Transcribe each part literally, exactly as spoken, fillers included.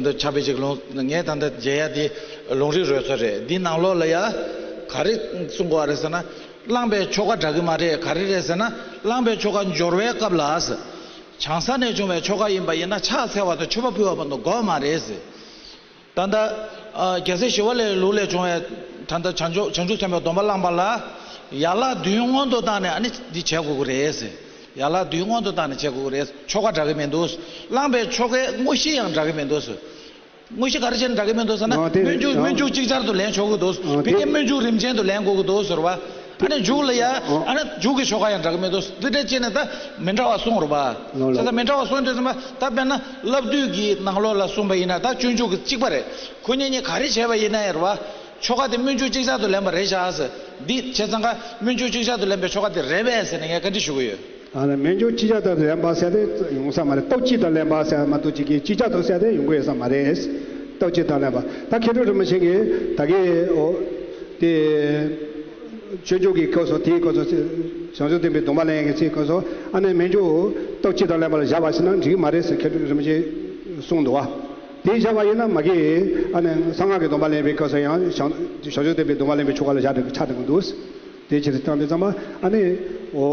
ད་ལྟ་ཆ་བེད་ཅིག་ལུང་ངས་ད་ལྟ་མཇལ་ཡ་དེ་ལུང་རིགས་རོལ་མཚོ་རེད། འདི་ནང་ལོགས་ལ་ཡ་ག་རེ་གསུང་གི་ཡོད་རེད་ཟེར་ན། གླང་པའི་ཆོ་ག་འདྲ་གི་མ་རེད། ག་རེ་རེད་ཟེར་ན། གླང་པའི་ཆོ་ག་འབྱོར་བའི་སྐབས་ལ་ཟེར། བྱང་ས་ནས་བྱུང་བའི་ཆོ་ག་ཡིན་པ་ཡིན་ན་ཕྱག་འཚལ་བ་དང་མཆོད་པ་ཕུལ་བ་མ་གཏོགས་དགོས་མ་རེད་ཟེར། ད་ལྟ་ཨ་རྒྱལ་སྲས་ཞི་བ་ལྷའི་ལུགས་ལས་བྱུང་བའི་ད་ལྟ་བྱང་ཆུབ་བྱང་ཆུབ་སེམས་དཔའི་སྡོམ་པ་བླངས་པ་ལ་ཡན་ལག་བདུན་སྔོན་དུ་བཏང་ནས་ཨ་ནི་འདི་བྱེད་དགོས་ཀྱི་རེད་ཟེར། ཡན་ལག་བདུན་སྔོན་དུ་བཏང་ནས་བྱེད་དགོས་ཀྱི་རེད། ཆོ་ག་འདྲ་གི་མི་འདུག། བླངས་པའི་ཆོ་གའི་དངོས་གཞི་ཡང་འདྲ་གི་མི་འདུག་ཟེར། དངོས་གཞི་ག་རེ་བྱས་ནས་འདྲ་གི་མི་འདུག་ཟེར་ན། ཨོ་དེ་སྨོན་འཇུག་ཨོ། སྨོན་འཇུག་ཅིག་ཅར་དུ་ལེན་ཆོག་གི་འདུག། ཨོ་ཕ་གིའི་དེ་སྨོན་འཇུག་རིམ་ཅན་དུ་ལེན་དགོས་ཀྱི་འདུག་ཟེར་བ། ཨ་ནི་མཇུག་ལ་ཡ་ཨ་ནི་མཇུག་གི་ཆོ་ག་ཡང་འདྲ་གི་མི་འདུག། འདི་འདྲ་བྱས་ནས་ད་མི་འདྲ་བ་གསུངས་རེད་པ། ལོ་ལོ། བྱས་ཙང་མི་འདྲ་བ་གསུངས་དུས་ཙམ་པ་ད་དཔེར་ན་བསླབ་བཏུས་ཀྱི་ནང་ལོགས་ལ་གསུངས་པ་ཡིན་ན་ད་སྤྱོད་འཇུག་གི་གཅིག་པ་རེད། ཁོ་གཉིས་གཉིས་ག་རེ་བྱས་པ་ཡིན་ན་ཡང་རེད་པ། ཆོ་ག་དེ་སྨོན་འཇུག་ཅིག་ཅར་དུ་ལེན་པ་རེད་ཤག་ཟེར། འདི་བྱས་ཙང་ཀ་སྨོན་འཇུག་ཅིག་ཅར་དུ་ལེན་པའི་ཆོ་ག་དེ་རེད་པས་ཟེར་ནས་ངས་བཀའ་འདྲི་ཞུ་གི་ཡོད། ཨ་ནི་སྨོན་འཇུག་ཅིག་ཅར་དུ་ལེན་པ་ཟེར་ཏེ་ཡོང་ས་མ་རེད། སྟོབས་གཅིག་ཏུ་ལེན་པ་ཟེར་མ་གཏོགས་ཅིག་གིས་ཅིག་ཅར་དུ་ཟེར་ཏེ་ཡོང་གི་ཡོད་ས་མ་རེད། སྟོབས་གཅིག་ཏུ་ལེན་པ། ད་མཁས་གྲུབ་རིན་པོ་ཆེ་གིས་ད་གིན་ཨོ་དེ་སྤྱོད་འཇུག་གི་སྐབས་སུ་དེའི་སྐབས་སུ་བྱང་ཆུབ་སྟོན་པའི་སྡོམ་པ་ལེན་མཁན་ཚོའི་སྐབས་སུ་ཨ་ནི་སྨོན་འཇུག་སྟོབས་གཅིག་ཏུ་ལེན་པ་ལ་བཞག་པ་ཞིག་ན་འགྲིག་གི་མ་རེད་ཟེར་མཁས་གྲུབ་རིན་པོ་ཆེས་གསུངས་འདུག་བ། དེ་བཞག་པ་ཡིན་ན་མ་གི་ཨ་ནི་གསང་སྔགས་ཀྱི་སྡོམ་པ་ལེན་པའི་སྐབས་སུ་ཡང་བྱང་བྱང་ཆུབ་སྟོན་པའི་སྡོམ་པ་ལེན་པའི་ཆོ་ག་ལ་བཞག་འགྲིག་གི་ཆགས་འགྲིག་གི་འདུག། དེ་ཕྱིར་བཏང་དུས་ཙམ་པ་ཨ་ནི་ཨོ་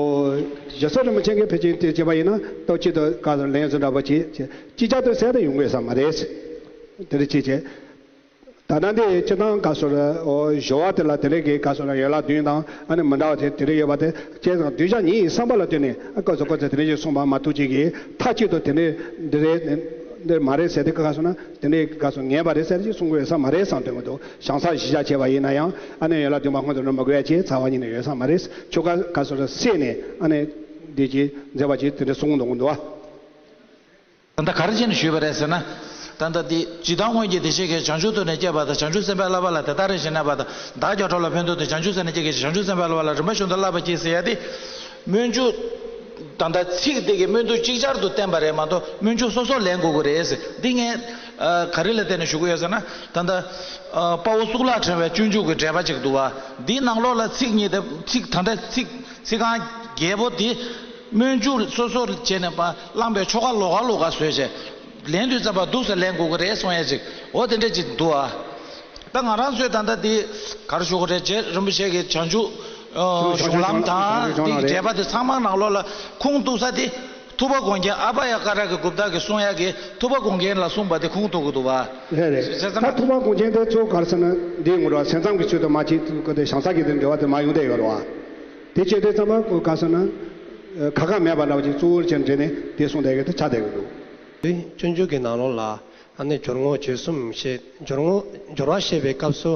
རྗེ་བཙུན་རིན་པོ་ཆེ་གིས་ཕལ་ཆེར་དེ་བྱས་པ་ཡིན་ན་སྟོབས་གཅིག་ཏུ་བཀའ་ལན་ཚུལ་འདྲ་པོ་བྱེད་ཅིག་ཅར་དུ་ཟེར་ཏེ་ཡོང་དགོས་ས་མ་རེད། དེ་འདྲ་བྱེད་བྱེད། ད་ལྟ་འདི་སྤྱིར་བཏང་བཀའ་སྲོལ་ཨོ་སྦྱོར་བ་དེ་ལ་དེ་རིང་གི་བཀའ་སྲོལ་ཡན་ལག་བདུན་དང་ཨ་ནི་མི་འདྲ་བ་དེ་དེ་རིང་ཡོད་པ་དེ་བྱས་ཙང་གདུལ་བྱ་ཉིད་ཀྱི་བསམ་པ་ལ་ལྟོས་ནས་ཨ་སྐབས་སུ་ཁོ་ཚོས་དེ་འདྲ་ཞིག་གསུངས་པ་མ་གཏོགས་ཅིག་གིས་མཐའ་གཅིག་ཏུ་དེ་འདྲ་འདི་རེད་འདི་མ་རེད་ཟེར་ཏེ་བཀའ་སྲོལ་ན་དེ་འདྲའི་བཀའ་སྲོལ་ངེས་པ་རེད་ཟེར་ཏེ་གསུང་དགོས་ས་མ་རེད་བསམ་དོན་མི་འདུག། བྱང་ས་གཞིར་བཞག་བྱས་པ་ཡིན་ན་ཡང་ཨ་ནི་ཡན་ལག་བདུན་པ་སྔོན་དུ་འགྲོ་མི་དགོས་ཡ་ཅིག་རྩ་བ་ཉིད་ནས་ཡོད་ས་མ་རེད། ཆོ་ག་བཀའ་སྲོལ་ལ་བསྲེས་ནས་ཨ་ནི་འདི་ཅིག་མཛད་པ་ཅིག་དེ་འདྲ་གསུང་གི་འདུག་གི་འདུག་བ། ད་ལྟ་ག་རེ་བྱས་ནས་ཞུས་པ་རེད་ཟེར་ན། ད་ལྟ་འདི་ཇི་ལྟར་སྔོན་གྱི་བདེ་གཤེགས་ཀྱིས། བྱང་ཆུབ་ཏུ་ནི་བསྐྱེད་པ་དང་། བྱང་ཆུབ་སེམས་དཔའི་བསླབ་པ་ལ་དེ་ལྟར་ཞེན་ན་བ་དང་། བདག་ཀྱང་འགྲོ་ལ་ཕན་ཐོགས་ཏེ། བྱང་ཆུབ་སེམས་ནི་བསྐྱེད་ཀྱི་ཕྱིར། བྱང་ཆུབ་སེམས་དཔའི་བསླབ་པ་ལ་རིམ་པ་བཞིན་དུ་བསླབ་པར་བགྱི་ཟེར་ཡ་དེ། སྨོན་འཇུག་ད་ལྟ་ཚིག་དེ་གིས་སྨོན་འཇུག་ཅིག་ཅར་དུ་བསྟན་པ་རེད་མ་གཏོགས་སྨོན་འཇུག་སོ་སོ་ལེན་དགོས་ཀྱི་རེད་ཟེར། འདི་ངས་ཨ་ག་རེ་ལ་བརྟེན་ནས་ཞུ་གི་ཡོད་ཟེར་ན། ད་ལྟ་ཨ་དཔའ་བོ་གཙུག་ལག་ཕྲེང་བའི་སྤྱོད་འཇུག་གི་འགྲེལ་པ་ཅིག་འདུག་བ། འདིའི་ནང་ལོགས་ལ་ཚིག་གཉིས་དེ་ཚིག་ད་ལྟ་ཚིག་ཚིག་རྐང་བརྒྱད་པོ་དེ། སྨོན་འཇུག་སོ་སོར་བྱས་ནས་པ་བླངས་པའི་ཆོ་ག་ལོགས་ཀ་ལོགས་ཀ་བཟོས་བྱས། ལེན་དུས་ཙམ་པ་འདུག་ཟེར་ལེན་དགོས་ཀྱི་རེད་གསུང་ཡ་ཅིག་འོ་དེ་འདྲ་ཅིག་འདུག་ཨ། ད་ང་རང་ཚོས་ད་ལྟ་འདི་ག་རེ་ཞུ་དགོས་རེད། རྗེ་རིན་པོ་ཆེ་གི་བྱང་ཆུབ་ཨ་གཞུང་ལམ་དང་འདི་གི་འགྲེལ་པ་དེ་ཚང་མ་ནང་ལོགས་ལ་ཁུངས་གཏུགས་ས་དེ་ཐུབ་པ་དགོངས་རྒྱན་ཨ་བྷ་ཡ་ཀ་ར་གི་གུཔྟ་གིས་གསུང་ཡ་གི་ཐུབ་པ་དགོངས་རྒྱན་ལ་གསུངས་པ་དེ་ཁུངས་གཏུགས་ཀྱི་འདུག་བ། རེད་རེད། ད་ཐུབ་པ་དགོངས་རྒྱན་དེ་གཙོ་བོ་ག་རེ་ཟེར་ན་འདི་ངོ་ར་སེམས་ཙམ་གྱི་ཚུལ་དུ་མ་བྱེད་ཀྱི་དེ་བྱང་ས་གི་དེ་འགྲེལ་པ་དེ་མ་ཡོང་བསྡད་ཡོད་རེད་བ། དེ་བྱས་དུས་ཙམ་པ་ག་ཟེར་ན། ཁ་ཁ་མེད་པ་འདྲ་བ་ཅིག་གཙོ་བོར་བྱས་འདྲེས་ནས་དེ་གསུངས་བསྡད་ཡོད་དེ་ཆགས་བསྡད་ཀྱི་འདུག། དེ་སྤྱོད་འཇུག་གི་ནང་ལོགས་ལ་ཨ་ནི་སྦྱོར་དངོས་རྗེས་གསུམ་བཤད། སྦྱོར་དངོས་སྦྱོར་བ་བཤད་པའི་སྐབས་སུ་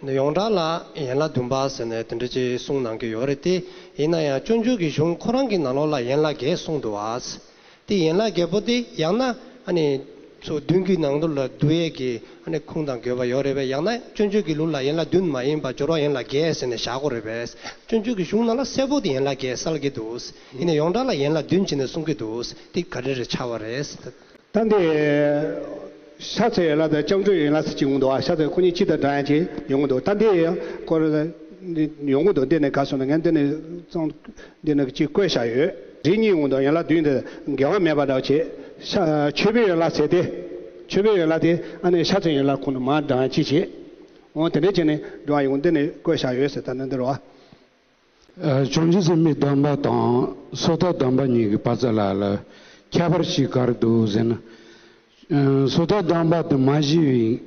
ཡོངས་གྲགས་ལ་ཡན་ལག་བདུན་པ་ཟེར་ནས་དེ་འདྲ་ཅིག་གསུངས་གནང་གི་ཡོད་རེད་དེ། ཡིན་ན་ཡང་སྤྱོད་འཇུག་གི་གཞུང་ཁོ་རང་གི་ནང་ལོགས་ལ་ཡན་ལག་བརྒྱད་གསུངས་འདུག་བ། དེ་ཡན་ལག་བརྒྱད་པོ་དེ་ཡང་ན་ཨ་ནི་ཚོ་བདུན་གྱི་ནང་དུ་ལ་བསྡུ་ཡས་ཀྱི་ཨ་ནི་ཁུངས་དང་དགོས་པ་ཡོད་རེད་པས། ཡང་ན་སྤྱོད་འཇུག་གི་ལུགས་ལ་ཡན་ལག་བདུན་མ་ཡིན་པར་སྦྱོར་བ་ཡན་ལག་བརྒྱད་ཟེར་ནས་བཞག་དགོས་རེད་པས། སྤྱོད་འཇུག་གི་གཞུང་ནང་ལ་གསལ་པོ་དེ་ཡན་ལག་བརྒྱད་གསལ་གྱི་འདུག། ཡིན་ནའི་ཡོངས་གྲགས་ལ་ཡན་ལག་བདུན་བྱས་ནས་གསུང་གི་འདུག། དེ་ག་རེ་རེད་ཆགས་པ་རེད། ད་འདི་ཤ་ཚའི་ཡན་ལག་དང་སྐྱབས་འགྲོའི་ཡན་ལག་ཟེར་གྱི་ཡོང་འདུག་ཨ། ཤ་ཚ་ཁོ་གཉིས་གཅིག་ཏུ་བགྲང་ཡ་ཅིག་ཡོང་གི་འདུག། ད་འདི་ཡང་སྐོར་ཡོང་གི་འདུག། འདི་ནས་ག་སོང་ན་ངས་འདི་ནས་གཙང་འདི་ནས་གཅིག་བཀོད་བཞག་ཡོད། རིགས་གཉིས་ཡོང་གི་འདུག། ཡན་ལག་བདུན་དེ་འགལ་བ་མེད་པ་འདྲ་བ་བྱེད། ཤ་མཆོད་པའི་ཡན་ལག་ཟེར་ཏེ། མཆོད་པའི་ཡན་ལག་དེ་ཨ་ནི་ཤ་ཚའི་ཡན་ལག་ཁོང་དུ་མར་བགྲང་ཡ་ཅིག་བྱེད། འོ་དེ་འདྲ་བྱས་ནས་བགྲང་ཡ་ཡོང་འདི་ནས་བཀོད་བཞག་ཡོད་ཟེར། ད་ནི་འདི་རེད་བ། ཨ། བྱང་ཆུབ་སེམས་དཔའི་སྡོམ་པ་དང་སོ་ཐར་སྡོམ་པ་གཉིས་ཀྱི་བར་མཚམས་ལ་ལ་ཁྱད་པར་ཞིག་ག་རེ་འདུག་ཟེར་ན། ཨ། སོ་ཐར་སྡོམ་པ་དེ་མ་བཞེས་པའི་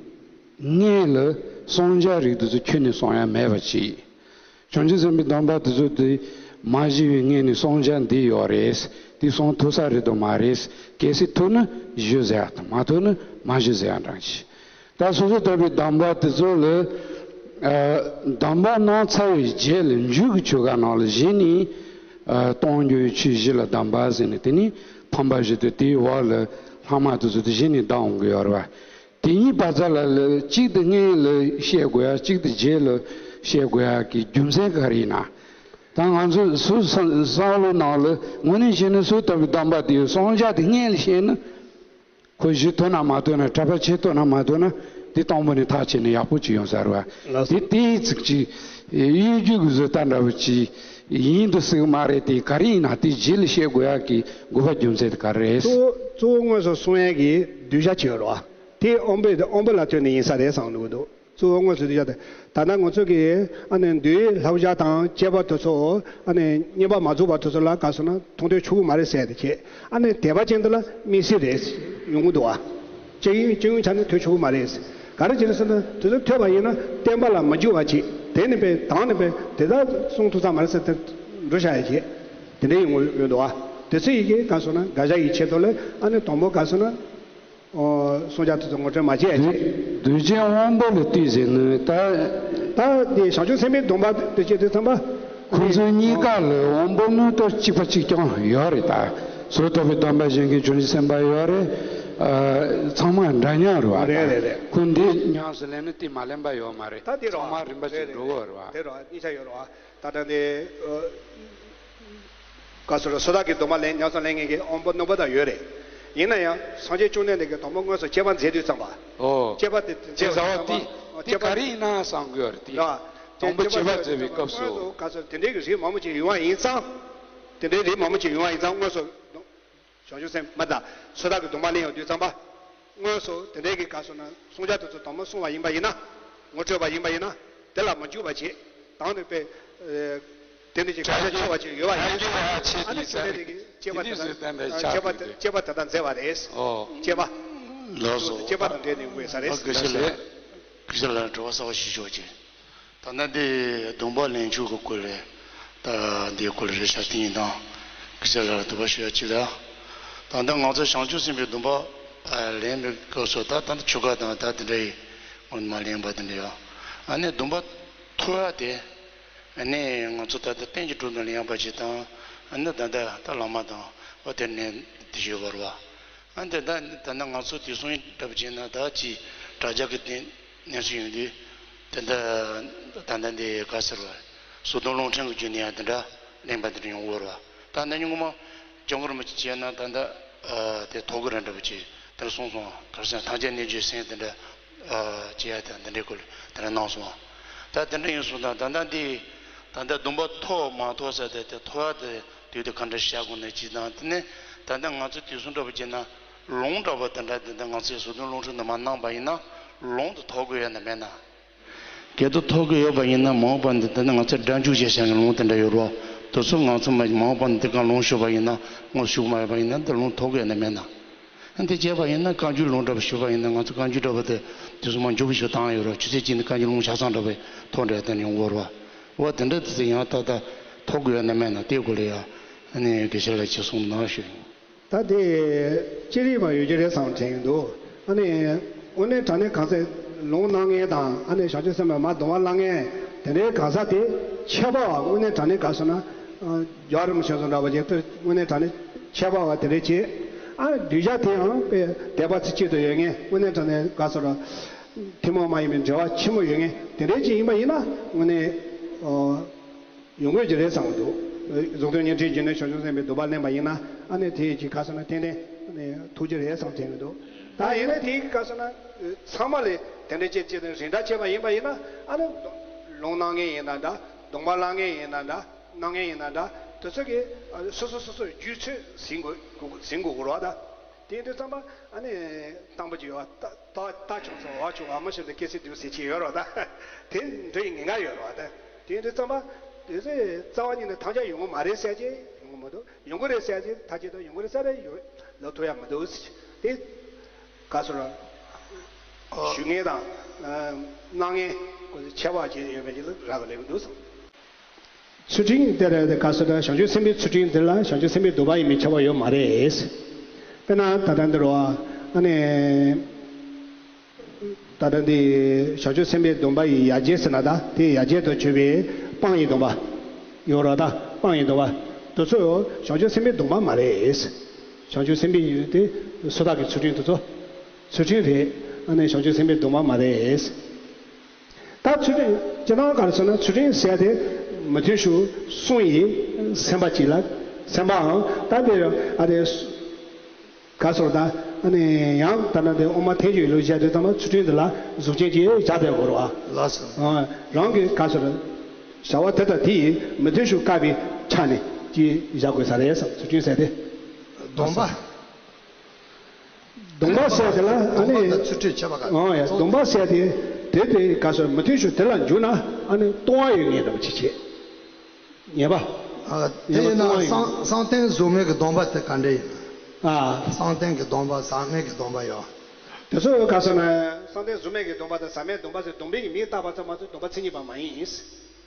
སྔོན་ལ་གསང་རྒྱ་རིགས་དེ་ཚོ་ཁྱོན་ནས་གསང་ཡ་མེད་པ་བྱས། བྱང་ཆུབ་སེམས་དཔའི་སྡོམ་པ་དེ་ཚོ་དེ་མ་བཞེས་པའི་སྔོན་ནས་གསང་རྒྱ་འདི་ཡོད་རེད། དེ་གསང་ཐུབ་ས་རེད་དང་མ་རེད། གལ་སྲིད་ཐུབ་ན་ཞུ་ཟེར་ཡ་དང་མ་ཐུབ་ན་མ་ཞུ་ཟེར་ཡ་འདྲ་ཞིག། ད་སོ་སོ་ཐར་པའི་སྡོམ་པ་དེ་ཚོ་ལ། ཨ། སྡོམ་པ་གནང་ཚར་བའི་རྗེས་ལ་མཇུག་གི་ཆོ་ག་ནང་ལ་གཞི་ནས། ཨ། གཏོང་རྒྱུའི་ཆོས་བཞི་ལ་སྡོམ་པ་ཟེར་ནས་དེ་ནས་ཕམ་པ་བཞི་དང་དེའི་འོག་ལ་ལྷག་མ་དེ་ཚོ་དེ་གཞི་ནས་བསྡམས་ཡོང་གི་ཡོད་རེད་བ། དེ་གཉིས་བར་མཚམས་ལ་ལ་གཅིག་དེ་སྔོན་ལ་བཤད་དགོས་ཡ་གཅིག་དེ་རྗེས་ལ་བཤད་དགོས་ཡ་གི་རྒྱུ་མཚན་ག་རེ་ཡིན་ན། ད་ང་ཚོ་སོ་སོ་བསམ་བློ་ནང་ལ་དངོས་གནས་བྱས་ན་སོ་སོ་ཐར་པའི་སྡོམ་པ་དེ་གསང་རྒྱ་དེ་སྔོན་ལ་བཤད་ན། ཁོ་ཞུ་ཐུབ་ན་མ་ཐུབ་ན་གྲྭ་པ་བྱེད་ཐུབ་ན་མ་ཐུབ་ན་དེ་དང་པོ་ནས་ཐག་བཅད་ནས་ཡག་པོ་ཅིག་ཡོང་ས་རེད་བ། ལགས་སོ། དེ་དེའི་ཚིག་ཅིག་གཡོ་སྒྱུ་གི་བཟོ་ལྟ་འདྲ་བོ་ཅིག་ཡིན་དུ་སྲིད་གི་མ་རེད། དེ་ག་རེ་ཡིན་ན་དེ་རྗེས་ལ་བཤད་དགོས་ཡག་གི་དགོས་པ་རྒྱུ་མཚན་དེ་ག་རེ་རེད། གཙོ་བོ་གཙོ་བོ་དངོས་སུ་གསུང་ཡག་གི་གདུལ་བྱ་ཅིག་ཡོད་རེད་བ། དེ་དབང་པོ་དབང་པོ་ལ་ལྟོས་ནས་ཡིན་ས་རེད་བསམ་གྱི་འདུག་གཙོ་བོ་དངོས་སུ་དུས་བཞག་དེ། ད་ལྟ་ང་ཚོ་གིས་ཨ་ནི་འདུལ་བའི་བསླབ་བྱ་དང་བཅས་པ་དེ་ཚོ་ཨ་ནི་བསྙེན་པ་མ་རྫོགས་པ་དེ་ཚོ་ལ་ག་སོང་ན་མཐོང་ཐོས་ཆོག་གི་མ་རེད་ཟེར་ཏེ་བྱས། ཨ་ནི་དད་པ་ཅན་དེ་ལ་དམིགས་བསལ་རེད་ཡོང་གི་འདུག་བ། སྤྱི་ཡོངས་སྤྱི་ཡོངས་ཆ་ནས་ཐོས་ཆོག་གི་མ་རེད། ག་རེ་བྱས་ནས་ཟེར་ན་དེ་ཚོ་ཐོས་པ་ཡིན་ན་བསྟན་པ་ལ་མི་འཇུག་པ་བྱེད། དེ་ནི་པས་དང་ནི་པས་དེ་དག་གསུང་ཐུབ་ས་མ་རེད་ཟེར་ཏེ་འགྲོ་བྱ་ཡ་བྱེད། དེ་འདྲའི་ཡོང་གི་ཡོད་འདུག་བ། དེ་ཚོ་ཡི་གེ་ག་སོང་ན་དགག་བྱ་ཡི་ཆེད་དུ་ལ་ཨ་ནི་དང་པོ་ག་སོང་ན། ཨོ། གསུང་བྱ་དེ་ཚོ་ངོ་སྤྲོད་མ་བྱས་ཅིག། གདུལ་བྱའི་དབང་པོ་ལ་ལྟོས་ཟེར་ནས་ད། ད་དེ་བྱང་ཆུབ་སེམས་དཔའི་སྡོམ་པ་དེ་བྱེད་དུས་ཙམ་པ། ཁོ་ཚོ་གཉིས་ཀ་ལ་དབང་པོ་ནི་ད་གཅིག་པ་གཅིག་རྐྱང་ཡོད་རེད་ད། སོར་ཐོབ་པའི་སྡོམ་པ་བཞེས་མཁན་བྱང་ཆུབ་སེམས་དཔའ་ཡོད་རེད། ཨ། ཚང་མ་འདྲ་མཉམ་རེད་བ། རེད་རེད་རེད། ཁོ་འདི་ཉམས་སུ་ལེན་ནས་དེ་མ་ལེན་པ་ཡོད་མ་རེད། ད་དེ་རེད་བ། ཚང་མ་རིམ་པ་གཅིག་འགྲོ་གི་ཡོད་རེད་བ། རེད་རེད་བ། གཉིས་ཆ་ཡོད་རེད་བ། ད་ལྟ་འདི། ཨ། བཀའ་ཟུར་སོ་ཐར་གྱི་སྡོམ་པ་ལེན་ཉམས་སུ་ལེན་མཁན་གྱི་དབང་པོ་རྣམ་པ་དག་ཡོད་རེད། ཡིན་ན་ཡང་སངས་རྒྱས་བཅོམ་ལྡན་འདས་ཀྱིས་དང་པོ་དངོས་སུ་སྤྱད་པ་མཛད་དུས་ཙམ་པ། ཨོ། སྤྱད་པ་དེ་མཛད་དུས་ཙམ་པ། དེ་ག་རེ་ཡིན་ན་བསམ་གྱི་ཡོད་རེད་དེ། རེད་བ། དང་པོ་སྤྱད་པ་མཛད་པའི་སྐབས་སུ། དངོས་སུ་བཀའ་ཟུར་དེ་འདྲའི་གི་རིགས་མང་པོ་ཅིག་ཡོང་བ་ཡིན་ཙང་། དེ་འདྲའི་རིགས་མང་པོ་ཅིག་ཡོང་བ་ཡིན་ཙང་དངོས་སུ། བྱང་ཆུབ་སེམས་དཔའ་དང་སོ་ཐར་གྱི་སྡོམ་པ་ལེན་ཡོང་དུས་ཙམ་པ། དངོས་སུ་དེ་འདྲའི་གི་སྐབས་སུ་ན་གསུང་བྱ་དེ་ཚོ་དང་པོ་གསུངས་པ་ཡིན་པ་ཡིན་ན། ངོ་སྤྲོད་པ་ཡིན་པ་ཡིན་ན། དེ་ལ་མི་འཇུག་པ་བྱེད། དང་ནི་པས། ཨེ། དེ་འདྲ་ཅིག་བྱ་བྱ་ཆོག་པ་ཅིག་ཡོད་པ་ཡིན། བྱ་བྱ་ཆེད་ཨ་ནི་དེ་འདྲ་ཅིག་སྤྱད་པ་དེ་དག་སྤྱད་པ་དེ་དག་མཛད་པ་རེད། ཨོ། སྤྱད་པ། ལགས་སོ། སྤྱད་པ་དང་འབྲེལ་ནས་དགོས་ས་རེད། དགེ་བཤེས་ལགས། དགེ་བཤེས་ལགས་དྲི་བ་གསར་པ་ཞིག་ཞུ་བ་བྱེད། ད་ལྟ་འདི་སྡོམ་པ་ལེན་ཕྱོགས་ཀྱི་སྐོར་རེད། ད་འདིའི་སྐོར་རེད་ཤག་དེ་ཡིན་དང་། སྐུ་ཞབས་ལགས་ལ་དུ་བ་ཞུ་ཡ་གཅིག་ལ། ད་ལྟ་ང་ཚོ་བྱང་ཆུབ་སེམས་དཔའི་སྡོམ་པ་ལེན་པའི་སྐབས་སུ་ད་ད་ལྟ་ཆོ་ག་དང་ད་དེ་འདྲ་ཡི་སྔོན་མ་ལེན་པ་དེ་འདྲ་ཡོད། ཨ་ནི་སྡོམ་པ་ཐོབ་ཡ་དེ། ཨ་ནི་ང་ཚོ་ད་ལྟ་རྟེན་གྱི་གྲོགས་དང་ལེན་པ་ཞིག་དང་། ཨ་ནི་ད་ལྟ་ད་བླ་མ་དང་འོ་དེ་ནས་དེ་ཞུ་བར་བ། ཨ་འདི་ད་ད་ནི་ང་ཚོ་དུས་སང་འདྲ་པོ་བྱས་ན་ད་ཅི་དྲ་རྒྱ་གི་སྟེང་གནས་ཚུལ་ཡོང་དུས། དེ་འདྲ་ད་ལྟ་འདི་ག་ཟེར་བ། སོ་དོན་ལུང་ཕྲན་གྱི་བརྒྱུད་ནས་ཡང་དེ་འདྲ་གླེང་པ་དེ་འདྲ་ཡོང་གི་ཡོད་རེད་བ། ད་ནི་སྔོན་མ་སྐྱབས་མགོན་རིན་པོ་ཆེ་བྱས་ན་ད་ལྟ་དེ་ཐོག་གི་ར་འདྲ་པོ་ཅིག་དེ་འདྲ་གསུངས་སོང་། ག་རེ་ཟེར་ན་ཐམས་ཅད་གནས་བརྒྱུད་སེམས་དེ་འདྲ་བྱེད་ཡ་དེ་འདི་འདྲའི་སྐོར་དེ་འདྲ་གནང་སོང་། ད་དེ་འདྲ་ཡིན་སོང་ད་ད་ལྟ་འདི་ད་ལྟ་སྡོམ་པ་ཐོབ་མ་ཐོབ་ཟེར་དེ་དེ་ཐོབ་ཡ་དེ། དུས་དེ་ག་འདྲ་བྱ་དགོས་ན་ཅི་དང་དེ་ནས་ད་ལྟ་ང་ཚོ་དུས་སང་འདྲ་པོ་བྱས་ན་ལུང་འདྲ་པོ་དེ་འདྲ་དེ་འདྲ་ང་ཚོའི་སོ་དོན་ལུང་ཕྲན་དུ་མ་གནང་པ་ཡིན་ན་ལུང་དུ་ཐོབ་དགོས་ཡོད་ན་མེད་ན། གལ་ཏེ་ཐོབ་དགོས་ཡོད་པ་ཡིན་ན་མ་འོངས་པ་འདི་ད་ལྟ་ང་ཚོས་སྒྲ་འཇུག་བྱས་བཞག་ནས་ལུང་དེ་འདྲ་ཡོད་རོགས། དེ་ཚོ་ང་ཚོ་མ་མ་འོངས་པ་འདི་ག་ལུང་ཞུ་བ་ཡིན་ན་ངོ་ཞུ་མ་ཡོད་པ་ཡིན་ན་འདི་ལུང་ཐོབ་དགོས་ཡོད་ན་མེད་ན། འདི་བྱས་པ་ཡིན་ན་བཀའ་འགྱུར་ལུང་འདྲ་པོ་ཞུ་བ་ཡིན་ན་ང་ཚོ་བཀའ་འགྱུར་འདྲ་པོ་དེ་དུས་སུ་མ་མཇུག་ཞུ་བཏང་ཡོད་རོགས། ཆུ་ཚོད་གཅིག་ནས་བཀའ་འགྱུར་ལུང་ཆ་ཚང་འདྲ་པོ་ཐོག་འདྲ་དེ་ཡོང་གོ་རོགས། འོ་དེ་འདྲ་དེ་ཚོ་ཡང་ཏག་ཏག་ཐོབ་དགོས་ཡ་ན་མེད་ན་དེ་སྐོར་ལ་ཡ་ཨ་ནི་དགེ་བཤེས་ལགས་ཀྱིས་གསུངས་གནང་ཞུ་ཡིན། ད་དེ་ཅི་རིགས་མ་ཡོད་ཀྱི་རེད་བསམ་དྲན་གྱི་འདུག་ཨ་ནི་དངོས་གནས་དྲང་གནས་གང་ཟག་ལུང་གནང་མཁན་དང་ཨ་ནི་བྱང་ཆུབ་སེམས་དཔའ་མར་སྡོམ་པ་བླང་མཁན་དེ་འདྲའི་གང་ཟག་དེ་ཁྱད་པར་བ་དངོས་གནས་དྲང་གནས་ག་ཟེར་ན། རྒྱལ་བ་རིན་པོ་ཆེ་ཚོ་འདྲ་པོ་ཅིག་ལྟར་དངོས་གནས་དྲང་གནས་ཁྱད་པར་བ་དེ་འདྲ་ཅིག་ཨ་གདུལ་བྱ་དེའང་དཔེ་དད་པ་ཚིག་གཅིག་ཏུ་ཡོད་མཁན་དངོས་གནས་དྲང་གནས་ག་ཟེར་རོ། ཐུན་མོང་མ་ཡིན་པའི་འབྲེལ་བ་ཆེན་པོ་ཡོད་མཁན་དེ་འདྲ་ཅིག་ཡིན་པ་ཡིན་ན་དངོས་གནས་ཡོང་དགོས་ཀྱི་རེད་བསམ་གྱི་འདུག་གཟུངས་བསྟོད་བརྙན་འཕྲིན་བརྒྱུད་ནས་བྱང་ཆུབ་སེམས་དཔའི་སྡོམ་པ་ལེན་པ་ཡིན་ན་ཨ་ནི་དེ་ཅིག་ག་ཟེར་ན་ཏན་ཏན་ཐུགས་རྗེ་རེད་བསམ་དྲན་གྱི་འདུག་ད་ཡིན་ན་དེ་ག་ཟེར་ན་ཚང་མ་ལས་དེ་འདྲ་ཅིག་ཅིག་རིན་བསྲེས་བྱས་པ་ཡིན་པ་ཡིན་ན་ཨ་ནི་ལུང་གནང་མཁན་ཡིན་ན་འདྲ་སྡོམ་པ་བླང་མཁན་ཡིན་ན་འདྲ། གནང་མཁན་ཡིན་ན་འདྲ། དེ་ཚོ་གིས་ཨ་སོ་སོ་སོ་སོའི་རྒྱུད་ཚོད་ཟིན་དགོས་ཟིན་དགོས་རོགས་ད། དེ་ཡིན་དུས་ཙམ་པ་ཨ་ནི་དང་པོ་ཅིག་ཡོད་པ། རྟ་རྟ་རྟ་ཆུང་སོང་འོག་ཆུང་འོག་མ་ཞིག་ཏུ་སྐྱེ་སྲིད་དུ་ཟེར་གྱི་ཡོད་རོགས་ད། དེ་འདྲ་ཡི་ཉེན་ཁ་ཡོད་རོགས་ད། དེ་ཡིན་དུས་ཙམ་པ་དེ་ཚོ་རྩ་བ་ཉིད་ནས་ཐམས་ཅད་ཡོང་གི་མ་རེད་ཟེར་གྱི་ཡོང་གི་མི་འདུག་ཡོང་གི་རེད་ཟེར་གྱི་ཐག་བཅད་དང་ཡོང་གི་རེད་ཟེར་རེད་ཡོད་ལབ་ཐུབ་ཡ་མི་འདུག་ཟེར་གྱི་དེ། ག་སོ་ར། ཞུ་མཁན་དང་། གནང་མཁན། ཁྱད་པར་ཅན་ཡོད་པའི་ཆེད་དུ་རག་གི་ལེགས་འདུག་བསམ། ཚུལ་ཁྲིམས་དེ་ལ་ག་སོ་ར་བྱང་ཆུབ་སེམས་དཔའི་ཚུལ་ཁྲིམས་དེ་ལ་བྱང་ཆུབ་སེམས་དཔའི་སྡོམ་པ་ཡིན་པའི་ཁྱབ་པ་ཡོད་མ་རེད། དཔེར་ན་ད་ལྟ་འདི་རུ་ཨ་ནི། ད་ལྟ་འདི་བྱང་ཆུབ་སེམས་དཔའི་སྡོམ་པ་ཡི་ཡ་གྱལ་ཟེར་ན་ད་དེ་ཡ་གྱལ་དུ་གྱུར་པའི་སྤང་བའི་སྡོམ་པ། ཡོད་ར་ད་སྤང་བའི་སྡོམ་པ། དེ་ཚོ་བྱང་ཆུབ་སེམས་དཔའི་སྡོམ་པ་མ་རེད། བྱང་ཆུབ་སེམས་དཔའི་དེ་སོ་ཐར་གྱི་ཚུལ་ཁྲིམས་དེ་ཚོ། ཚུལ་ཁྲིམས་རེད། ཨ་ནི་བྱང་ཆུབ་སེམས་དཔའི་སྡོམ་པ་མ་རེད། ད་ཚུལ་ཁྲིམས་སྤྱིར་བཏང་ག་རེ་ཟེར་ན་ཚུལ་ཁྲིམས་ཟེར་དེ་མུ་སྟེགས་ཤོས་གསུམ་ཡི་སེམས་པ་གཅིག་ལ་སེམས་པའང་ད་དེ་ཨ་དེ་ག་སོར་ད་ཨ་ནི་ཡང་ད་ན་དེ་དབུ་མ་ཐལ་འགྱུར་ལུགས་བཤད་དུས་ཙམ་པ་ཚུལ་ཁྲིམས་དེ་ལ་གཟུགས་ཅན་གྱི་བྱ་དེ་གོ་ར་བ། ལགས་སོ། རང་གི་ག་སོར་བྱ་བ་དེ་དང་དེ་ཡི་མུ་སྟེགས་ཤོས་བཀག་པའི་ཆ་ནས་ཀྱི་བཞག་དགོས་ས་རེད་བསམ་ཚུལ་ཁྲིམས་ཟེར་དེ། སྡོམ་པ། སྡོམ་པ་ཟེར་དེ་ལ་ཨ་ནི། སྡོམ་པ་དང་ཚུལ་ཁྲིམས་ཁྱད་པར་ག་ཨོ་ཡ། སྡོམ་པ་ཟེར་དེ་དེ་དེ་ག་ས་མུ་མཐུད་ཞུ་དེ་ལ་འཇུག་ན་ཨ་ནི་ལྟུང་བ་ཡོད་ངེས་འདྲ་པོ་ཅིག་བྱེད། ཉེས་པ། ཨ་དེ་ཡིན་ན་བསམ་བསམ་གཏན་གཟུགས་མེད་ཀྱི་སྡོམ་པ་དེ་ག་འདྲ་ཡིན། ཨ། བསམ་གཏན་གྱི་སྡོམ་པ་ཟག་མེད་ཀྱི་སྡོམ་པ་ཡོད། དེ་ཚོ་ག་ས་ན་བསམ་གཏན་གཟུགས་མེད་ཀྱི་སྡོམ་པ་དང་ཟག་མེད་སྡོམ་པ་ཟེར་སྡོམ་པའི་གི་མིང་བཏགས་པ་ཙམ་མ་གཏོགས་སྡོམ་པ་མཚན་ཉིད་པ་མ་ཡིན།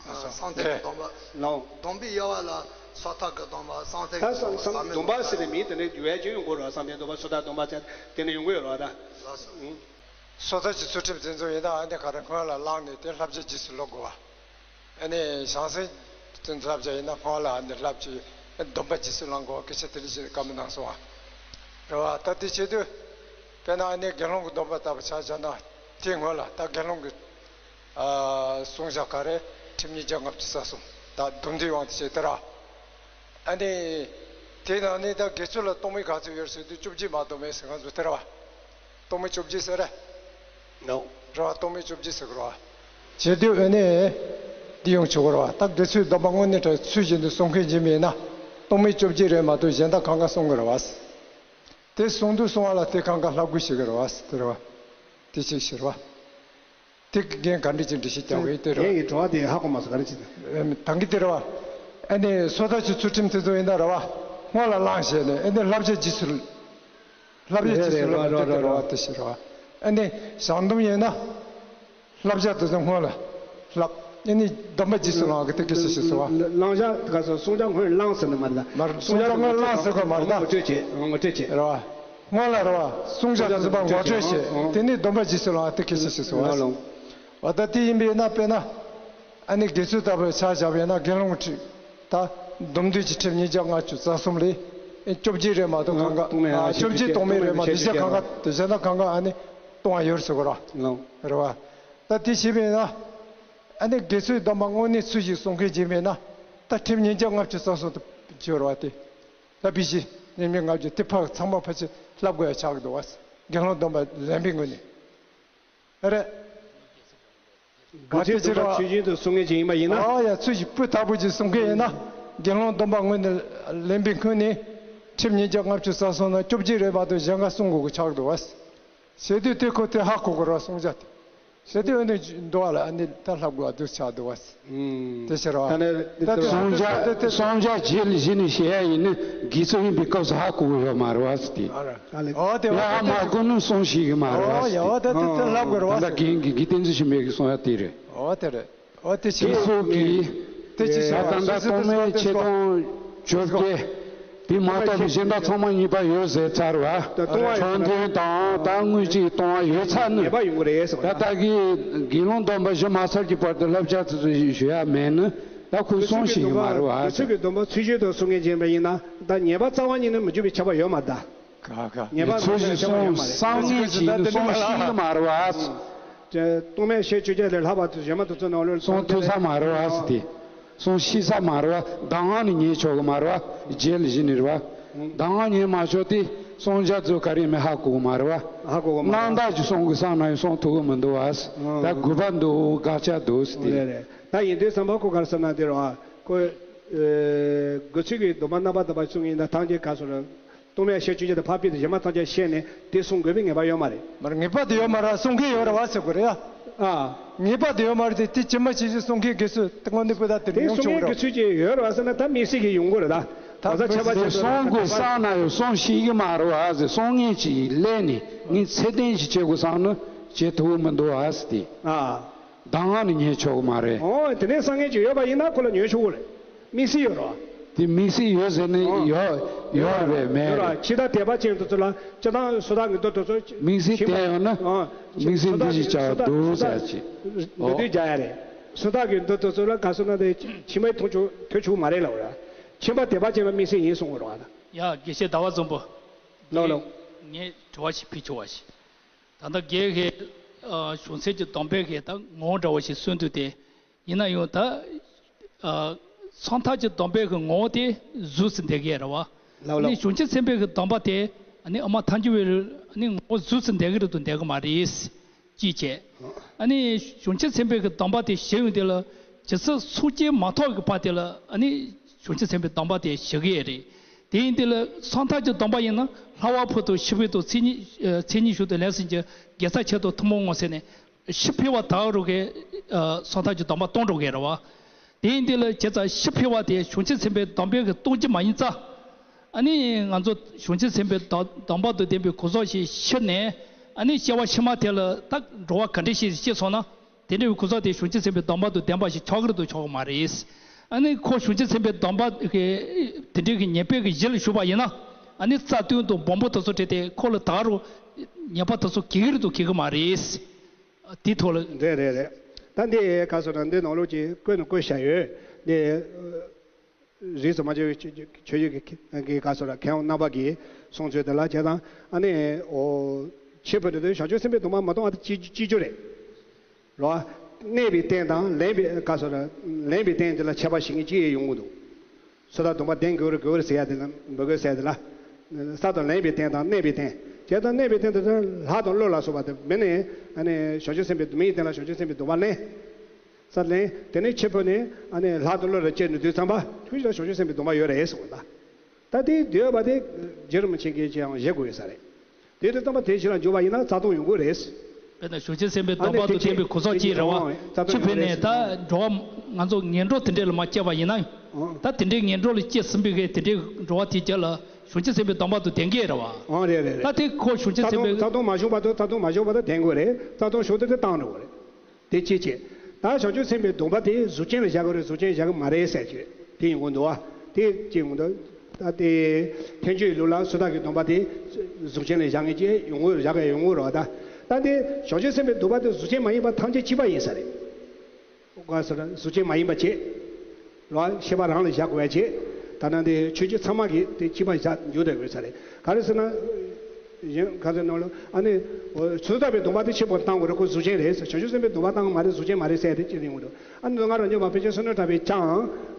བསམ་གཏན་གྱི་སྡོམ་པ། ལའོ། སྡོམ་པའི་དབྱེ་བ་ལ་སོ་ཐར་གྱི་སྡོམ་པ་བསམ་གཏན་གྱི་ད་སྡོམ་པ་བསམ་ཟག་མེད་སྡོམ་པ་ཟེར་ནས་མིང་དེ་འདྲ་ཡོད་ཡ་ཅིག་ཡོང་གི་རེད། བསམ་གཏན་སྡོམ་པ་སོ་ཐར་སྡོམ་པ་ཟེར་དེ་འདྲ་ཡོང་གི་ཡོད་རེད་བ་ད། ལགས་སོ། ཨུ། སོ་ཐར་གྱི་ཚུལ་ཁྲིམས་དེ་ཚོ་ཡིན་ན་ཨ་ནི་ག་རེ་སྔོན་ལ་བླངས་ནས་དེ་བསླབ་བྱའི་རྗེས་སུ་སློབ་དགོས་པ། ཨ་ནི་བྱང་སེམས་དེ་བསླབ་བྱ་ཡིན་ན་སྔོན་ལ་ཨ་ནི་བསླབ་བྱའི་སྡོམ་པ་རྗེས་སུ་བླང་དགོས་པ་སྐད་ཆ་དེ་འདྲ་ཞིག་བཀའ་མོལ་གནང་སོང་བ། རེད་བ། ད་དེ་བྱེད་དུས་དཔེར་ན་ཨ་ནི་དགེ་སློང་གི་སྡོམ་པ་ལྟ་བུ་ཆ་བཞག་ན་དེའི་སྔོན་ལ་ད་དགེ་སློང་གི་ཨ་བསྲུང་བྱ་ག་རེ་ཁྲིམས་ཉིས་བརྒྱ་ལྔ་བཅུ་རྩ་གསུམ་ད་སྡོམ་འདིའི་དབང་དུ་བྱས་ཏེ་ར། ཨ་ནི་དེའི་ནང་ནས་ད་དགེ་ཚུལ་ལ་སྟོང་མེད་ག་ཚོད་ཡོད་ཟེར་དུས་བཅོ་བརྒྱད་མ་གཏོགས་མེད་ཟེར་ང་ཚོ་དེ་ར་བ། སྟོང་མེད་བཅོ་བརྒྱད་ཟེར་རེད། ནོ། རེད་བ། སྟོང་མེད་བཅོ་བརྒྱད་ཟེར་གི་རེད་བ། བྱེད་དུས་ཨ་ནི། འདི་ཡོང་ཆོག་གི་རེད་བ། ད་དགེ་ཚུལ་སྡོམ་པ་དངོས་གནས་དྲང་ཚུལ་བཞིན་དུ་སྲུང་མཁན་ཡིན་པས་ན། སྟོང་མེད་བཅོ་བརྒྱད་རེད་མ་གཏོགས་གཞན་དག་གང་ག་སྲུང་གི་རེད་བ། དེ་སྲུང་དུས་སྲུང་བ་ལ་དེ་གང་ག་ལྷབ་དགོས་ཤེས་གི་རེད་བ། དེ་རེད་བ། དེ་གཅིག་ཤེས་རེད་བ། དེ་གི་འགན་ག་འདྲ་ཅིག་འདྲ་ཞིག་རྒྱག་དགོས་ཡིན་དེ་རེད་བ། ངས་གྲོགས་དེ་ཧ་གོ་མ་སོང་ག་རེ་བྱེད་དེ། ད་གི་དེ་རེད་བ། ཨ་ནི་སོ་ཐར་གྱི་ཚུལ་ཁྲིམས་དེ་ཚོ་ཡིན་ན་རེད་བ། སྔོན་ལ་བླངས་བྱས་ནས་ཨ་ནི་བསླབ་བྱ་རྗེས་སུ། བསླབ་བྱ་རྗེས་སུ་བླང་བ་དེ་དེ་རེད་བ། དེ་ཞིག་རེད་བ། ཨ་ནི་བྱང་སྡོམ་ཡིན་ན། བསླབ་བྱ་དེ་ཚོ་སྔོན་ལ་བསླབ། ཨ་ནི་སྡོམ་པ་རྗེས་སུ་བླང་བ་གི་དེ་སྐད་ཆ་ཞིག་ཟེར་བ། བླང་བྱ་ག་ཚོད་སྲུང་བྱ་སྔོན་བླངས་ཟེར་ནི་མ་རེད་ད། མ་རེད། སྲུང་བྱ་སྔོན་བླངས་ཟེར་དགོས་མ་རེད་ད། ངོ་སྤྲོད་བྱེད། ངོ་སྤྲོད་བྱེད། རེད་བ། སྔོན་ལ་རེད་བ། སྲུང་བྱ་དེ་ཚོ་ཕར་ངོ་སྤྲོད་བྱེད། དེ་ནས་སྡོམ་པ་རྗེས་སུ་བླང་བ་དེ་སྐད་ཆ་ཞིག་ཟེར་བ། འོ་ད་དེ་ཡིན་པས་ན་དཔེར་ན། ཨ་ནི་དགེ་ཚུལ་ལྟ་བུ་ཆ་བཞག་པས་ན་དགེ་སློང་ཁྲིམས། ད་སྡོམ་འདུས་ཀྱི་ཁྲིམས་ཉིས་བརྒྱ་ལྔ་བཅུ་རྩ་གསུམ་ལས། ཨེ་བཅོ་བརྒྱད་རེད་མ་གཏོགས་གང་ག་ཨ་བཅོ་བརྒྱད་སྟོང་མེད་རེད་མ་གཏོགས་གཞན་གང་ག་དེ་གཞན་དག་གང་ག་ཨ་ནི་ལྟུང་བ་ཡོད་ཟེར་གོ་ར། རེད་བ། ད་དེ་བྱས་པས་ན། ཨ་ནི་དགེ་ཚུལ་སྡོམ་པ་དངོས་གནས་ཚུལ་བཞིན་སྲུང་མཁན་བྱས་པས་ན། ད་ཁྲིམས་ཉིས་བརྒྱ་ལྔ་བཅུ་རྩ་གསུམ་དུ་འབྱོར་བ་དེ། ད་བི་ཞི་ཉིས་བརྒྱ་ལྔ་བཅུ་དེ་ཕར་ཚང་མ་ཕལ་ཆེར་བསླབ་དགོས་ཡ་ཆགས་འདུག་བ། དགེ་སློང་སྡོམ་པ་ལེན་པའི་ངོས་ནས། རེད། གལ་ཏེ་ཚུལ་བཞིན་དུ་སྲུང་མཁན་ཅིག་ཡིན་པ་ཡིན་ན། ཨ་ཡ་ཚུལ་བཞིན་སྤུས་དག་པོ་ཅིག་སྲུང་མཁན་ཡིན་ན། དགེ་སློང་སྡོམ་པ་དངོས་གནས་ལེན་པའི་ཁུངས་ནི། ཁྲིམས་ཉིས་བརྒྱ་ལྔ་བཅུ་རྩ་གསུམ་ནང་བཅོ་བརྒྱད་རེད་མ་གཏོགས་གཞན་ག་སྲུང་དགོས་ཀྱི་ཆགས་འདུག་བ། བྱེད་དུས་དེ་ཁོ་དེ་ཧ་གོ་དགོས་ར་སྲུང་བྱ་དེ། བྱེད་དུས་ཨ་ནི་འདུག་བ་ལ་ཨ་ནི་ད་ལྷབ་དགོས་བ་འདུག་ཆགས་འདུག་བ། དེ་ཕྱིར་བ། ད་ནི་ད་དེ་སྲུང་བྱ་སྲུང་བྱ་རྗེས་ལ་གཞི་ནས་བཤད་ཡ་ཡིན་ན་དགེ་ཚུལ་ཡིན་པའི་སྐབས་སུ་ཧ་གོ་གི་ཡོད་མ་རེད་བ་ཟེར་ཏེ། ཨ་ལེ། ཨོ་དེ་ཡ་ཧ་མ་གོ་ནི་སྲུང་ཤེས་གི་མ་རེད་བ་ཟེར་ཏེ། ཨོ་ད་དེ་དེ་ལབ་དགོས་རེད་བ། ད་ལྟ་རྒན་གྱི་དགེ་བསྟན་འཛིན་ཆེན་པོའི་གི་གསུང་ཡ་དེ་རེད། ཨོ་དེ་རེད། ཨོ་དེ་ཕྱིར་དགེ་ཚུལ་གྱི་དེ་ཅི་ད་ལྟ་ལྟ་སྟོང་མེད་ཆིག་སྟོང་བཅོ་བརྒྱད། དེ་མ་གཏོགས་པའི་གཞན་དག་ཚང་མ་ཉེས་པ་ཡོད་ཟེར་ཚར་བ། ད་ལྟུང་བ་ཡོད་མཁན་དང་ད་དངོས་གཅིག་ལྟུང་བ་ཡོད་ཚར་ནི། ཉེས་པ་ཡོང་གི་རེད་ཟེར་བ་ད། ད་ལྟ་གི་དགེ་སློང་སྡོམ་པ་བཞི་མ་ཚར་གྱི་བར་དུ་བསླབ་བྱ་དེ་ཚོ་ཞུ་ཡ་མེད་ནི་ད་ཁོས་སྲུང་ཤེས་ཀྱི་མ་རེད་བ། དགེ་ཚུལ་གྱི་སྡོམ་པ་ཚུལ་བཞིན་དུ་སྲུང་མཁན་ཡིན་པ་ཡིན་ན་ད་ཉེས་པ་རྩ་བ་ཉིད་ནས་མི་འཇུག་པའི་ཁྱབ་པ་ཡོད་མ་རེད་ད། ག་ག་ཉེས་པ་ཚུལ་བཞིན་སྲུང་བསམ་ངན་གྱིས་ནི་སྲུང་ཤེས་ཀྱི་མ་རེད་བ། ལྟུང་མེད་ཞེས་བཅོ་བརྒྱད་ལས་ལྷག་པ་དེ་གཞན་མ་དེ་ཚོ་ནང་ལོགས་སྲུང་ཐུབ་ས་མ་རེད་བ་ཟེར་ཏེ། སྲུང་ཤེས་ས་མ་རེད་བ། གདམས་ངག་ནི་ཉན་ཆོག་གི་མ་རེད་བ། རྗེས་ལ་གཞི་ནས་རེད་བ། གདམས་ངག་ཉན་མ་ཆོག་སྟེ་སྲུང་བྱ་ཚོ་ག་རེ་མེད་ཧ་གོ་གི་མ་རེད་བ། ཧ་གོ་གི་མ་རེད། རྣམ་དག་གི་སྲུང་གི་བསམ་ན་ཡང་སྲུང་ཐུབ་གི་མི་འདུག་བ། ད་དགོས་པ་འདུག་དགག་བྱ་འདུག་ཟེར་ཏེ། རེད་རེད། ད་ཡིན་དུས་ཙམ་པ་ཁོ་ག་རེ་ཟེར་ན་དེ་རེད་བ། ཁོ་དགེ་ཚུལ་གྱི་སྡོམ་པ་རྣམ་པར་དག་པ་སྲུང་ཡིན་ན་ཐམས་ཅད་ག་སོ་རེད། ལྟུང་མེད་ཞེས་བཅོ་བརྒྱད་དང་ཕར་ཕྱིན་དུ་གཞན་མ་ཐམས་ཅད་ཤེས་ནས་དེ་སྲུང་དགོས་པའི་ངེས་པ་ཡོད་མ་རེད། མ་རེད། ངེས་པ་དེ་ཡོད་མ་རེད། སྲུང་མཁན་ཡོད་རེད་བ་ཟེར་དགོས་རེད་ཡ། ཨ། ངེས་པ་དེ་ཡོད་མ་རེད་དེ་དེ་ཇི་མ་ཇི་བཞིན་སྲུང་མཁན་དགེ་ཚུལ་དེ་དངོས་གནས་སྤུས་དག་དེ་དེ་ཡོང་སྲུང་ཆོག་མཁན་རེད། དགེ་ཚུལ་ཅིག་ཡོད་རེད་བ་ཟེར་ན་ད་དམིགས་བསལ་གྱི་ཡོང་གི་རེད་ད། ད་ཚོད་ཆ་བ་ཆ་སྲུང་དགོས་བསམ་ན་ཡང་སྲུང་ཤེས་ཀྱི་མ་རེད་བ་ཟེར། སྲུང་མཁན་ཅིག་སླེབས་ནས་ངས་ཚད་ལྡན་ཞིག་བྱེད་དགོས་བསམ་ན་བྱེད་ཐུབ་ཀྱི་མི་འདུག་བ་ཟེར་ཏེ། ཨ། གདམས་ངག་ནི་ཉན་ཆོག་གི་མ་རེད། ཨོ། དེ་ནས་སྲུང་མཁན་ཅིག་ཡོད་པ་ཡིན་ན་ཁོ་ལ་ཉན་ཆོག་གི་རེད། དམིགས་བསལ་ཡོད་རེད་བ། དེ་དམིགས་བསལ་ཡོད་ཟེར་ནས་ཨོ། ཡོད་ཡོད་རེད་མེད་ཡོད་རེད་རེད། ཕྱི་དར་དད་པ་ཅན་དེ་ཚོ་ལ་སྤྱིར་བཏང་སོ་ཐར་གྱི་མདོ་དེ་ཚོ་དམིགས་བསལ་བསྟན་ཡོད་ན་ཨོ། དམིགས་བསལ་འདི་ཞིག་བྱ་འདུག་ཟེར་ཅིག་ཨོ། འདོད་དུས་རྒྱག་ཡ་རེད། སོ་ཐར་གྱི་མདོ་དེ་ཚོ་ལ་ག་སོ་ན་དེ་ཕྱི་མའི་མཐོང་ཆོག་ཐོས་ཆོག་མ་རེད་ལབ་རེད། ཁྱིམ་པ་དད་པ་ཅན་ལ་དམིགས་བསལ་ཡིན་གསུང་གི་རེད་བ། ཡ་དགེ་བཤེས་ཟླ་བ་བཙུན་པོ། ལགས་ལགས། ངས་དྲི་བ་ཞིག་ཕུལ་ཆོག་པ་ཞིག་ད་ལྟ་རྒན་གྱིས་ཨ་གཞུང་ཚན་གྱི་སྡོམ་པའི་གི་ད་ངོ་བོ་འདྲ་བོ་ཞིག་སུན་དུས་ཏེ། ཡིན་ན་ཡང་ད་ཨ་སོ་ཐར་གྱི་སྡོམ་པའི་གི་ངོ་བོ་དེ་གཟུགས་སུ་འདེགས་ཀྱི་རེད་བ། ལགས་ལགས། ཨ་ནི་གཞུང་ཆེན་ཚན་པའི་གི་སྡོམ་པ་དེ་ཨ་ནི་ཨ་མ་ཐལ་འགྱུར་བའི་ཨ་ནི་ངོ་བོ་གཟུགས་སུ་འདེགས་ཀྱི་རེད་དུ་འདེགས་ཀྱི་མ་རེད། ཅེས་བྱས། ཨ་ནི་གཞུང་ཆེན་ཚན་པའི་གི་སྡོམ་པ་དེ་བཞེས་ཡོང་དུས་ལ་ཇི་སྲིད་ཚོགས་ཀྱིས་མ་ཐོབ་ཀྱི་བར་དེ་ལ་ཨ་ནི་གཞུང་ཆེན་ཚན་པའི་སྡོམ་པ་དེ་བཞེས་ཀྱི་ཡོད་རེད། དེ་ཡིན་དུས་ལ་སོང་ཐག་གི་སྡོམ་པ་ཡིན་ན་ལྷག་པར་ཕུལ་དང་ཕྱི་ཕུལ་དང་མཚན་ཉིད་ཨ་མཚན་ཉིད་ཞུགས་དང་ལན་གསུམ་གྱི་དགེ་རྩ་ཆེད་དུ་ཐུན་མོང་ངོ་ཟེར་ནས་ཕྱི་ཕུལ་བ་དག་རུ་གི་ཨ་སོང་ཐག་གི་སྡོམ་པ་གཏོང་འགྲོ་གི་རེད་བ། དེ་ཡིན་དུས་ལ་བྱས་ཙང་ཕྱི་ཕུལ་བ་དེ་བྱང་ཆུབ་སེམས་དཔའི་སྡོམ་པའི་གི་གཏོང་རྒྱུ་མ་ཡིན་ཙང་། ཨ་ནི་ང་ཚོ་བྱང་ཆུབ་སེམས་དཔའི་སྡོམ་སྡོམ་པ་དང་ལྡན་པའི་གོ་ས་ཞིག་ཕྱི་ནས་ཨ་ནི་སྐྱེ་བ་ཕྱི་མ་དེ་ལ་ད་འགྲོ་བ་ག་འདྲ་ཞིག་སྐྱེས་སོང་ན། དེ་འདྲའི་གོ་ས་དེ་བྱང་ཆུབ་སེམས་དཔའི་སྡོམ་པ་དང་ལྡན་པ་ཞིག་ཆགས་ཀྱི་རེད་དང་ཆགས་ཀྱི་མ་རེད། ཨ་ནི་ཁོ་བྱང་ཆུབ་སེམས་དཔའི་སྡོམ་པ་གི་དེ་འདྲའི་གི་ཉེས་པའི་གི་གཞི་ལ་ཞུགས་པ་ཡིན་ན། ཨ་ནི་རྩ་བདུན་དང་སྦོམ་པོ་དེ་ཚོ་བྲིས་ཏེ་ཁོ་ལ་ད་རུང་ཉེས་པ་དེ་ཚོ་གེགས་ཀྱི་རེད་དང་གེགས་ཀྱི་མ་རེད། དེའི་ཐོག་ལ། རེད་རེད་རེད། ད་འདི་ག་སོ་ན་འདི་ནང་ལོགས་ཀྱི་བཀོད་ནས་བཀོད་བཞག་ཡོད། འདི་རིས་སུ་མ་ཆད་པའི་ཆོས་ཆོས་ཆོས་བརྒྱུད་ཀྱི་ག་སོ་ན་མཁས་དབང་རྣམ་པ་གིས་གསུང་ཚུལ་དེ་ལ་བྱས་ཙང་ཨ་ནི་འོ་ཕྱི་ཕུལ་ནས་དེ་བྱང་ཆུབ་སེམས་དཔའི་སྡོམ་པ་མ་གཏོང་བ་དེ་ཅི་ཅི་རྒྱུ་རེད། རོ། གནས་པའི་རྟེན་དང་ལེན་པའི་ག་སོ་ན་ལེན་པའི་རྟེན་དེ་ལ་ཁྱད་པར་བྱེད་མཁན་ཅི་ཡང་ཡོང་གི་འདུག་སོ་ཐར་སྡོམ་པ་ལྡན་དགོས་རེད་དགོས་རེད་ཟེར་ཡ་དེ་དང་མི་དགོས་ཟེར་ཡ་དེ་ལ། ས་དང་ལེན་པའི་རྟེན་དང་གནས་པའི་རྟེན། བྱས་ཙང་གནས་པའི་རྟེན་དེ་ཚོ་ལྷ་དང་ཀླུ་ལ་སོགས་པ་དེ་མི་ནི་ཨ་ནི་བྱང་ཆུབ་སེམས་དཔའི་མིའི་རྟེན་ལ་བྱང་ཆུབ་སེམས་དཔའི་སྡོམ་པ་ལེན། ས་ལེན་དེ་ནས་ཕྱི་ཕུལ་ནས་ཨ་ནི་ལྷ་དང་ཀླུ་ལ་སྐྱེས་ནས་དུས་ཙམ་པ་ཁྱོད་ཀྱི་ལ་བྱང་ཆུབ་སེམས་དཔའི་སྡོམ་པ་ཡོད་རེད་གསུངས་པ་ལ། ད་དེའི་འདོད་པ་དེ་རྗེ་རིན་པོ་ཆེ་གིས་ཅི་ཡང་བཞེད་དགོས་ཡོད་ས་རེད། དེ་དུས་ཙམ་པ་དེ་ཕྱི་ལ་འཇུག་པ་ཡིན་ན་རྩ་ལྟུང་ཡོང་གི་རེད། དཔེར་ན་བྱང་ཆུབ་སེམས་དཔའི་སྡོམ་པ་དང་ལྡན་པའི་གོ་ས་ཅིག་རེད་བ། ཕྱི་ཕུལ་ནས་ད་འགྲོ་བ་ང་ཚོ་ངན་འགྲོ་དེ་འདྲས་ལ་མ་སྐྱེས་པ་ཡིན་ན། ད་དེ་འདྲའི་ངན་འགྲོ་ལ་སྐྱེས་ཟིན་པའི་གི་དེ་འདྲའི་འགྲོ་བ་དེའི་རྒྱུད་ལ་བྱང་ཆུབ་སེམས་དཔའི་སྡོམ་པ་དང་ལྡན་གྱི་རེད་བ། ཨང་རེད་རེད་རེད། ད་དེ་ཁོ་བྱང་ཆུབ་སེམས་དཔའི། རྩ་ལྟུང་མ་བྱུང་བར་དུ་རྩ་ལྟུང་མ་བྱུང་བར་དུ་ལྡན་དགོས་རེད། རྩ་ལྟུང་བྱུང་དུས་དེ་བཏང་འགྲོ་དགོས་རེད། དེ་ཅི་བྱེད། ད་བྱང་ཆུབ་སེམས་དཔའི་སྡོམ་པ་དེ་གཟུགས་ཅན་ལ་བཞག་དགོས་རེད་གཟུགས་ཅན་བཞག་གི་མ་རེད་ཟེར་གྱི་རེད། དེ་ཡོང་གི་འདུག་བ། དེ་ཅི་ཡོང་གི་འདུག་ད་དེ་ཐལ་འགྱུར་ལུགས་ལ་སོ་ཐར་གྱི་སྡོམ་པ་དེ་གཟུགས་ཅན་ལ་བཞག་མཁན་ཅིག་ཡོང་གི་རེད་བཞག་གི་ཡོང་གི་རེད་བ། ད་ད་དེ་བྱང་ཆུབ་སེམས་དཔའི་སྡོམ་པ་དེ་གཟུགས་ཅན་མ་ཡིན་པ་ཐམས་ཅད་གཅིག་པ་ཡིན་ས་རེད། ག་ཟེར་གཟུགས་ཅན་མ་ཡིན་པ་བྱེད། རོ། ཤེས་པ་རང་ལ་བཞག་དགོས་པ་བྱེད། ད་ནང་དེ་ཆོས་བརྒྱུད་ཚང་མ་གིས་དེ་གཅིག་པ་བཞག་འཇུག་བསྡད་དགོས་ས་རེད། ག་རེ་ཟེར་ན། གཞན་ག་ཟེར་ནང་ལ་ཨ་ནི། ཚོད་ལྟ་བའི་སྡོམ་པ་དེ་ཆེན་པོ་བཏང་དགོས་རེད་ཁོ་གཟུགས་ཅན་རེད་ཟེར་བྱང་ཆུབ་སེམས་དཔའི་སྡོམ་པ་བཏང་གི་མ་རེད་གཟུགས་ཅན་མ་རེད་ཟེར་དེ་ཅི་རེད་ཡོང་འདུག་ཨ་ནི་ང་རང་ཉོན་མ་ཕལ་ཆེར་བསོད་ནམས་གྲགས་པའི་ཅང་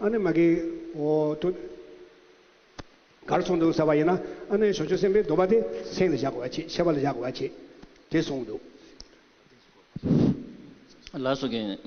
ཨ་ནི་མ་གི། འོ་དུ། ག་རེ་གསུངས་འདུག་ཟེར་བ་ཡིན་ན་ཨ་ནི་བྱང་ཆུབ་སེམས་དཔའི་སྡོམ་པ་དེ་སེམས་ལ་བཞག་དགོས་པ་བྱེད་ཤེས་པ་ལ་བཞག་དགོས་པ་བྱེད། དེ་གསུངས་འདུག་ལགས་སོ་རྒན།